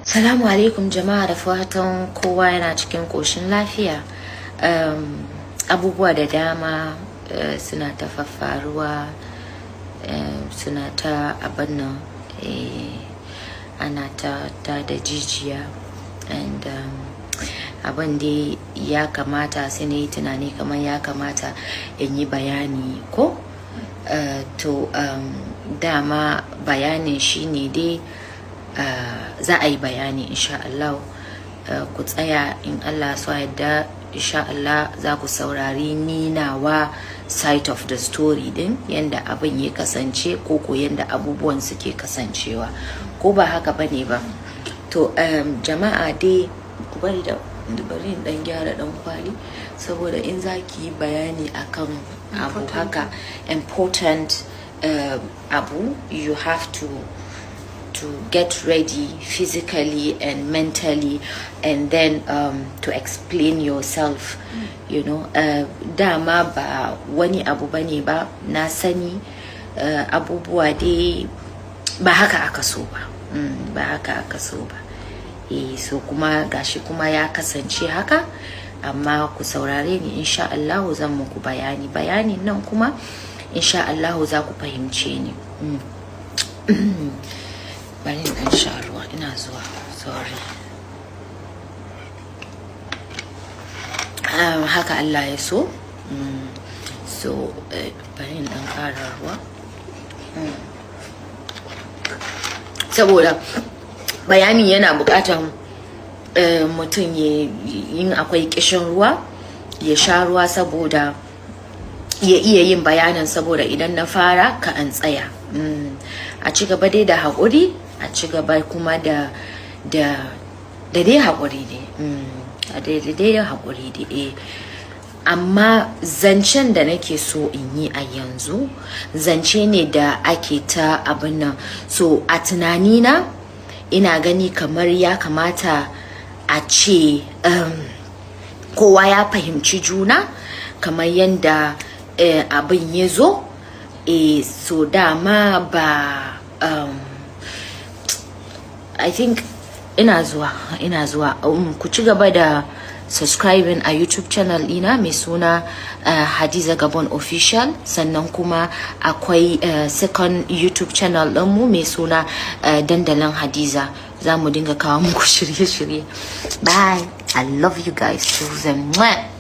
Salamu alaikum jama'a, da fatan kowa yana cikin ƙoshin lafiya. Abubuwa da dama suna ta faffaruwa, suna ta abin nan, ana ta da jijiya and abin dai ya kamata, sai na yi tunani kamar ya kamata in yi bayani ko? To, dama bayanin shine dai za a yi bayani insha Allah. Ku tsaya, in Allah so yadda, insha Allah za ku saurari ni nawa side of the story din, yanda abin ya kasance ko yanda abubuwan suke kasancewa, ko ba haka bane ba? To, jama'a dai ku bari da bari in dan gyara dan kwali, saboda in za ki yi bayani akan abu haka important abu, you have to get ready physically and mentally and then to explain yourself. Dama ba wani abu bane ba, na sani abubuwa dai ba haka aka so ba, ba haka aka so ba. So kuma gashi kuma ya kasance haka, amma ku saurare ni, insha Allahu zan muku bayani. Bayanin nan kuma insha Allahu za ku fahimce ni. Bari in ɗan sha ruwa, ina zuwa, sorry. Haka Allah ya so. So bari in ɗan ƙara ruwa, saboda bayani yana buƙatan mutum yin akwai ƙishin ruwa ya sha ruwa, saboda ya iya yin bayanin, saboda idan na fara ka an tsaya. A ci gaba dai da haƙuri, a ci gaba kuma da dai haƙuri dai, a dai haƙuri dai. Amma zancen da nake so in yi a yanzu, zance ne da ake ta abin nan. So a tunanina ina gani kamar ya kamata a ce kowa ya fahimci juna kamar yadda abin ya zo. So dama ba I think ina zuwa, ina zuwa. Ku ci gaba da subscribing a YouTube channel ɗina mai suna Hadiza Gabon Official. Sannan kuma akwai second YouTube channel ɗinmu mai suna Dandalin Hadiza. Za mu dinga kawo muku shirye-shirye. Bye, I love you guys. Mwah.